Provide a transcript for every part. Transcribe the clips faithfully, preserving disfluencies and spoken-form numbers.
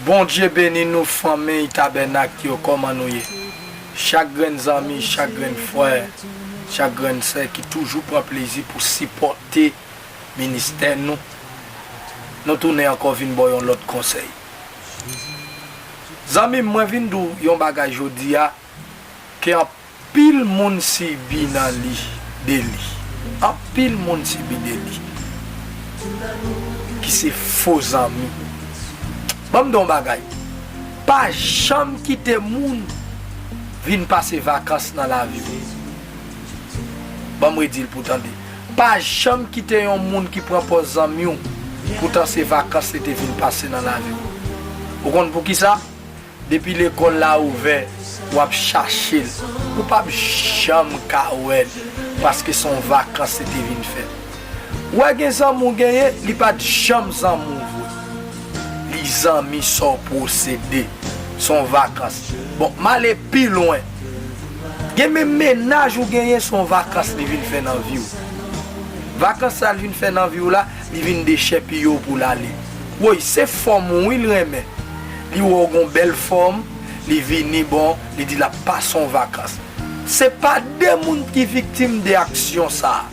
Bondye beni nou, fanmi Tabènak yo, kòman nou ye? Chak grenn zanmi, chak grenn frè, chak grenn sè ki toujou pran plezi pou sipòte ministè nou, nou tounen ankò vin ba w yon lòt konsèy. Zanmi m, mwen vin di w yon bagay jodi a, ke anpil moun sibi nan li, de li. Anpil moun sibi de li. Ki se fo zanmi. Ban m di w yon bagay. Pa janm kite moun vin pase vakans nan lavi w. Ban m redi l pou w tande. Pa janm kite yon moun ki pran pòz zanmi w, poutan se vakans li te vin pase nan lavi w. Ou konn poukisa? Depi lekòl la ouvè, w ap chache l. Ou p ap janm ka wè l, paske se yon vakans li te vin fè. Ou wè gen zanmi w genyen, li pa t janm zanmi w vre. Li zanmi sa w posede. Se yon vakans. Bon, m ale pi lwen. Gen menm mennaj ou genyen, se yon vakans li vin fè nan vi w. Vakans sa l vin fè nan vi w la, li vin dechèpiye w pou l ale. Woy, se fòm ou wi l renmen. Li wè w gon bèl fòm, li vini bon, li di l ap pase yon vakans. Se pa de moun ki viktim de aksyon sa a.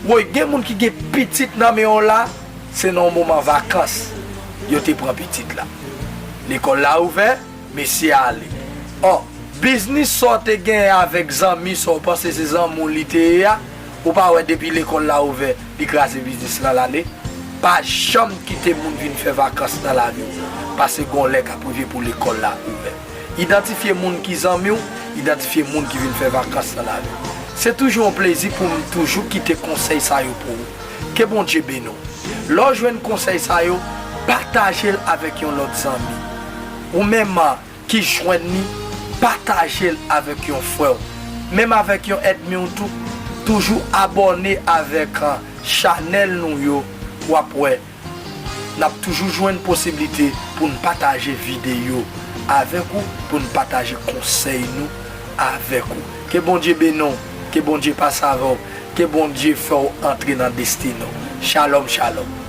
Woy, gen moun ki gen pitit nan men w la, se nan yon moman vakans yo te pran pitit la. Lekòl la ouvè, mesye ale. Ò, biznis sa w te genyen avèk zanmi sa w panse se zanmi w li te ye a, ou pa wè depi lekòl la ouvè, li kraze biznis lan l ale? Pa janm kite moun vin fè vakans nan lavi w, paske gon lè k ap rive pou lekòl la ouvè. Idantifye moun ki zanmi w, idantifye moun ki vin fè vakans nan lavi w. Se toujou yon plezi pou m toujou kite konsèy sa yo pou ou. Ke Bondye beni w. Lè w jwenn konsèy sa yo, pataje l avèk yon lòt zanmi. Ou menm ki jwenn li, pataje l avèk yon frè w. Menm avèk yon èdmi w tou, toujou abòne avèk chanèl nou yo, w ap wè n ap toujou jwenn posiblite pou n pataje videyo avèk ou, pou n pataje konsèy nou avèk ou. Ke Bondye beni w, ke Bondye pase avè w, ke Bondye fè w antre nan destine w. Shalom, shalom.